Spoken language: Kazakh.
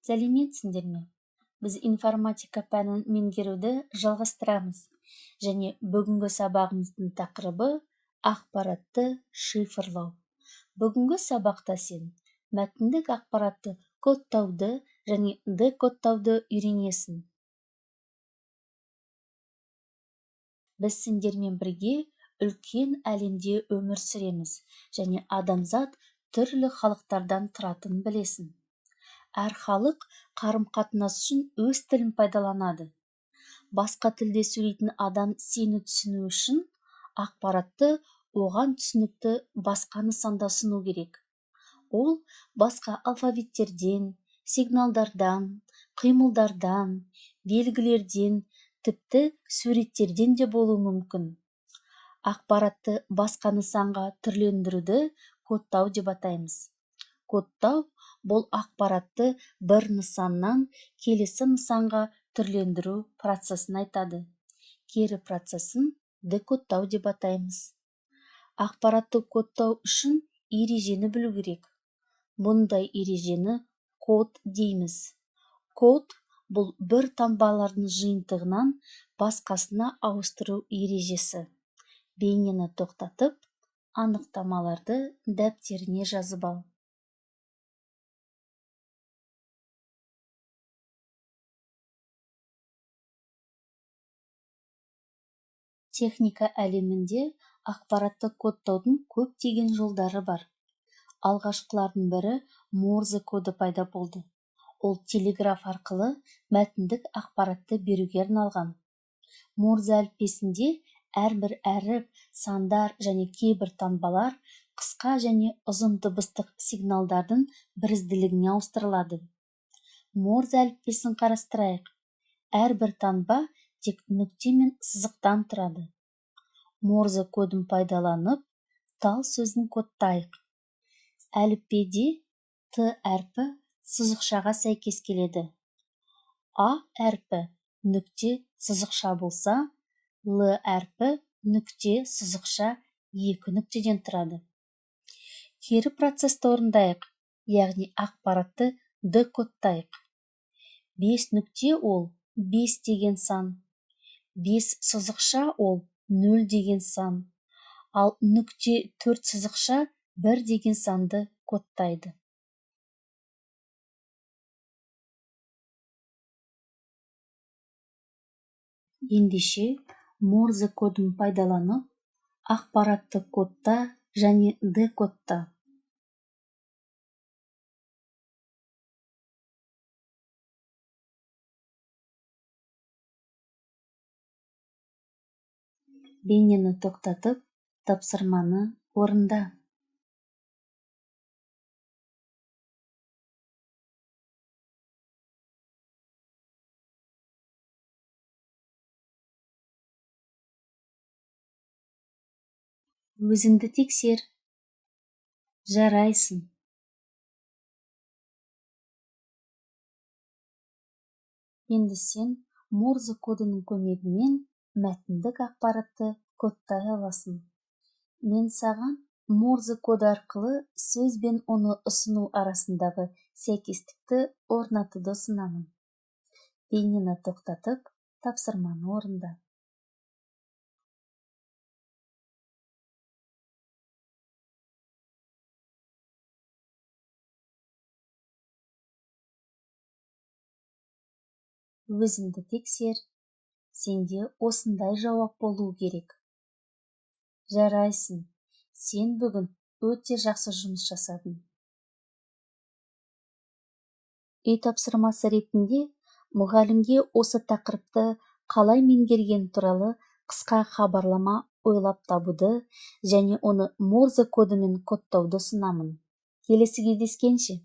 Сәлеметсіңдер ме? Біз информатика пәнін меңгеруді жалғастырамыз және бүгінгі сабағымыздың тақырыбы ақпаратты шифрлау. Бүгінгі сабақта сен мәтіндік ақпаратты кодтауды және декодтауды үйренесің. Біз сендермен бірге үлкен әлемде өмір сүреміз және адамзат түрлі халықтардан тұратынын білесің. Әр халық қарым-қатынас үшін өз тілін пайдаланады. Басқа тілде сөйлейтін адам сені түсіну үшін ақпаратты оған түсінікті басқа нысанда ұсыну керек. Ол басқа алфавиттерден, сигналдардан, қимылдардан, белгілерден, тіпті суреттерден де болуы мүмкін. Ақпаратты басқа нысанға түрлендіруді кодтау деп атаймыз. Кодтау бұл ақпаратты бір нысаннан келесі нысанға түрлендіру процесін айтады. Кері процесін декодтау деп атаймыз. Ақпаратты кодтау үшін ережені білу керек. Бұндай ережені код дейміз. Код бұл бір таңбалардың жиынтығынан басқасына ауыстыру ережесі. Бейнені тоқтатып, анықтамаларды дәптеріне жазып ал. Техника әлемінде ақпаратты кодтаудың көптеген жолдары бар. Алғашқылардың бірі Морзе коды пайда болды. Ол телеграф арқылы мәтіндік ақпаратты беруге арналған. Морзе әліппесінде әрбір әріп, сандар және кейбір таңбалар қысқа және ұзын дыбыстық сигналдардың бірізділігіне ауыстырылады. Морзе әліппесін қарастырайық. Әрбір таңба тек нүкте мен сызықтан тұрады. Морзе кодын пайдаланып, тал сөзін кодтайық. Әліппеде Т әрпі сызықшаға сәйкес келеді. А әрпі нүкте сызықша болса, Л әрпі нүкте сызықша екі нүктеден тұрады. Кері процесті орындайық, яғни ақпаратты декодтайық. 5 нүкте ол 5 деген сан, 5 сызықша ол 0 деген сан, ал нүкте 4 сызықша 1 деген санды кодтайды. Ендеше, Морзе кодын пайдаланып, ақпаратты кодта және декодта. Бейнені тоқтатып, тапсырманы орында. Өзіңді тексер. Жарайсың. Енді сен Морзе кодының көмегімен мәтіндік ақпаратты кодтай аласың. Мен саған Морзе коды арқылы сөз бен оны ұсыну арасындағы сәйкестікті орнатуды ұсынамын. Бейнені тоқтатып, тапсырманы орында. Өзіңді тексер. Сенде осындай жауап болуы керек. Жарайсың, сен бүгін өте жақсы жұмыс жасадың. Үй тапсырмасы ретінде мұғалімге осы тақырыпты қалай меңгерген туралы қысқа хабарлама ойлап табуды және оны Морзе кодымен кодтауды ұсынамын. Келесі кездескенше!